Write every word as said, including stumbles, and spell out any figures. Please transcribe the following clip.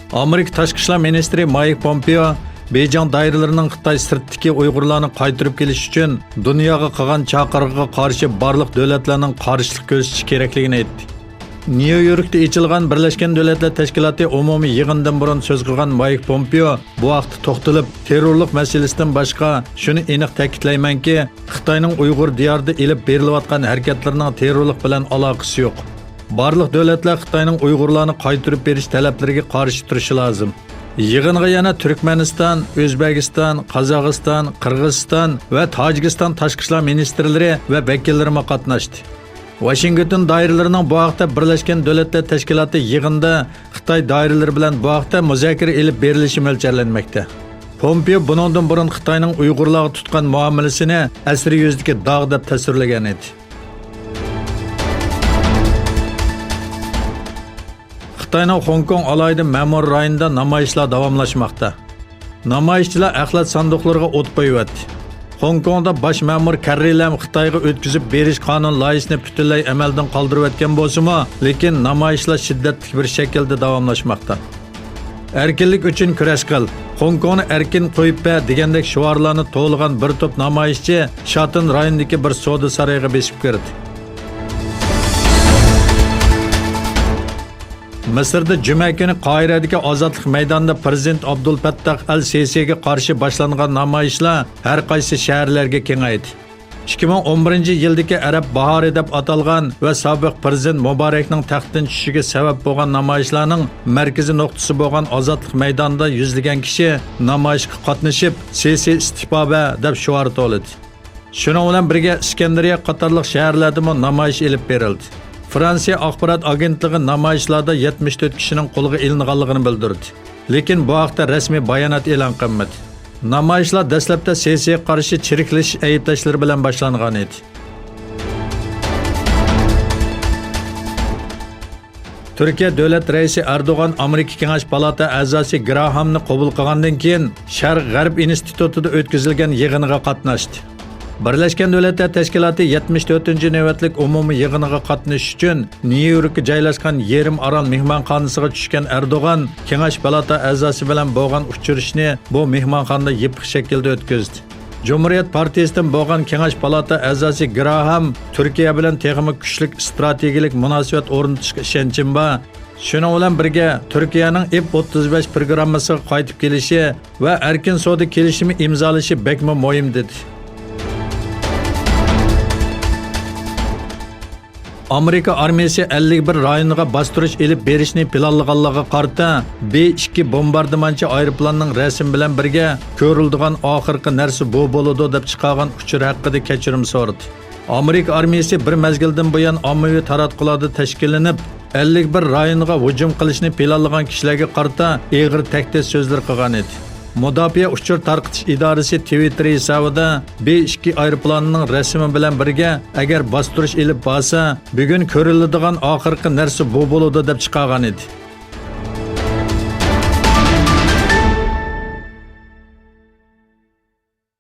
ئامېرىكا تاشقى ئىشلار مىنىستىرى مايك پومپېئو بېيجىڭ دائىرىلىرىنىڭ خىتاي سىرتىدىكى ئۇيغۇرلارنى قايتۇرۇپ كېلىش ئۈچۈن دۇنياغا قىلغان چاقىرىقىغا قارشى بارلىق دۆلەتلەرنىڭ قارشىلىق كۆرسىتىشى كېرەكلىكىنى ئېيتتى. نيۇ يوركتا ئېچىلغان بىرلەشكەن دۆلەتلەر تەشكىلاتى ئومۇمىي يىغىنىدىن بۇرۇن سۆز قىلغان مايك پومپېئو بۇ ھەقتە توختىلىپ، تېررورلۇق مەسىلىسىدىن باشقا شۇنى ئېنىق تەكىتلەيمەنكى، خىتاينىڭ ئۇيغۇر دىيارىدا ئېلىپ بېرىلىۋاتقان ھەرىكەتلىرىنىڭ تېررورلۇق بىلەن ئالاقىسى يوق. بارلىق دۆلەتلەر خىتاينىڭ ئۇيغۇرلارنى قايتۇرۇپ بېرىش تەلەپلىرىگە قارشى تۇرۇشى لازىم. يىغىنغا يەنە تۈركمەنىستان، ئۆزبېكىستان، قازاقىستان، قىرغىزىستان ۋە تاجىكىستان تاشقى ئىشلار مىنىستىرلىرى ۋە ۋەكىللىرىمۇ قاتناشتى. ۋاشىنگتون دائىرىلىرىنىڭ بۇ ھەقتە بىرلەشكەن دۆلەتلەر تەشكىلاتى يىغىنىدا خىتاي دائىرىلىرى بىلەن بۇ ھەقتە مۇزاكىرە ئېلىپ بېرىلىشى مۆلچەرلەنمەكتە. پومپېئو بۇنىڭدىن بۇرۇن خىتاينىڭ ئۇيغۇرلارغا تۇتقان مۇئامىلىسىنى ئەسەر يۈزىدىكى داغ دەپ تەسۋىرلىگەن ئىدى. خىتاينىڭ خوڭكوڭ ئالاھىدە مەمۇرىي رايونىدا نامايىشلار داۋاملاشماقتا. نامايىشچىلار ئەخلەت ساندۇقلىرىغا ئوت قويۇۋەتتى. خوڭكوڭدا باش مەمۇر كەررى لەم خىتايغا ئۆتكۈزۈپ بېرىش قانۇن لايىھىسىنى پۈتۈنلەي ئەمەلدىن قالدۇرۇۋەتكەن بولسىمۇ، لېكىن نامايىشلار شىددەتلىك بىر شەكىلدە داۋاملاشماقتا. ئەركىنلىك ئۈچۈن كۈرەش قىل، خوڭكوڭنى ئەركىن قويۇپ بەر دېگەندەك شوئارلارنى توۋلىغان بىر توپ نامايىشچى شاتىن رايونىدىكى بىر سودا سارىيىغا بېسىپ كىردى. مىسىردا جۈمە كۈنى قاھىرەدىكى ئازادلىق مەيدانىدا پىرېزىدېنت ئابدۇلفەتتاھ ئەل سىسىگە قارشى باشلانغان نامايىشلار ھەر قايسى شەھەرلەرگە كېڭەيدى. ئىككى مىڭ ئون بىرىنچى يىلدىكى ئەرەب باھارى دەپ ئاتالغان ۋە سابىق پىرېزىدېنت مۇبارەكنىڭ تەختتىن چۈشۈشىگە سەۋەب بولغان نامايىشلارنىڭ مەركىزىي نۇقتىسى بولغان ئازادلىق مەيدانىدا يۈزلىگەن كىشى نامايىشقا قاتنىشىپ، سىسى ئىستېپا بەر دەپ شوئار توۋلىدى. شۇنىڭ بىلەن بىرگە، ئىسكەندەرىيە قاتارلىق شەھەرلەردىمۇ نامايىش ئېلىپ بېرىلدى. فرانسىيە ئاخبارات ئاگېنتلىقى نامايىشلاردا يەتمىش تۆت كىشىنىڭ قولغا ئېلىنغانلىقىنى بىلدۈردى. لېكىن بۇ ھەقتە رەسمىي بايانات ئېلان قىلمىدى. نامايىشلار دەسلەپتە سىسىغا قارشى چىرىكلىشىش ئەيىبلەشلىرى بىلەن باشلانغان ئىدى. تۈركىيە دۆلەت رەئىسى ئەردوغان ئامېرىكا كېڭەش پالاتا ئەزاسى گراھامنى قوبۇل قىلغاندىن كېيىن، شەرق غەرب ئىنستىتۇتىدا ئۆتكۈزۈلگەن يىغىنغا قاتناشتى. بىرلەشكەن دۆلەتلەر تەشكىلاتى يەتمىش تۆتىنچى نۆۋەتلىك ئومۇمىي يىغىنىغا قاتنىشىش ئۈچۈن نيۇ يوركقا جايلاشقان يېرىم ئارال مېھمانخانىسىغا چۈشكەن ئەردوغان كېڭەش پالاتا ئەزاسى بىلەن بولغان ئۇچرىشىشنى بۇ مېھمانخانىدا يېپىق شەكىلدە ئۆتكۈزدى. جۇمھۇرىيەت پارتىيىسىدىن بولغان كېڭەش پالاتا ئەزاسى گراھام تۈركىيە بىلەن تېخىمۇ كۈچلۈك ئىستراتېگىيەلىك مۇناسىۋەت ئورنىتىشقا ئىشەنچىم بار. شۇنىڭ بىلەن بىرگە، تۈركىيەنىڭ ئىپ ئوتتۇز بەش پروگراممىسىغا قايتىپ كېلىشى ۋە ئەركىن سودا كېلىشىمى ئىمزالىشى بەكمۇ مۇھىم، دېدى. ئامېرىكا ئارمىيىسى ئەللىك بىر رايونىغا باستۇرۇش ئېلىپ بېرىشنى پىلانلىغانلىقىغا قارىتا، بى ئىككى بومباردىمانچى ئايروپىلاننىڭ رەسىمى بىلەن بىرگە كۆرۈلىدىغان ئاخىرقى نەرسە بۇ بولىدۇ دەپ چىقارغان ئۇچۇر ھەققىدە كەچۈرۈم سورىدى. ئامېرىكا ئارمىيىسى بىر مەزگىلدىن بۇيان ئاممىۋى تاراتقۇلاردا تەشكىللىنىپ، ئەللىك بىر رايونغا ھۇجۇم قىلىشنى پىلانلىغان كىشىلەرگە قارىتا ئېغىر تەھدىت سۆزلىرى قىلغان ئىدى. مۇداپىئە ئۇچۇر تارقىتىش ئىدارىسى تىۋىتتېر ھېسابىدا بى ئىككى ئايروپىلانىنىڭ رەسىمى بىلەن بىرگە، ئەگەر باستۇرۇش ئېلىپ بارسا، بۈگۈن كۆرۈلىدىغان ئاخىرقى نەرسە بۇ بولىدۇ، دەپ چىقارغان ئىدى.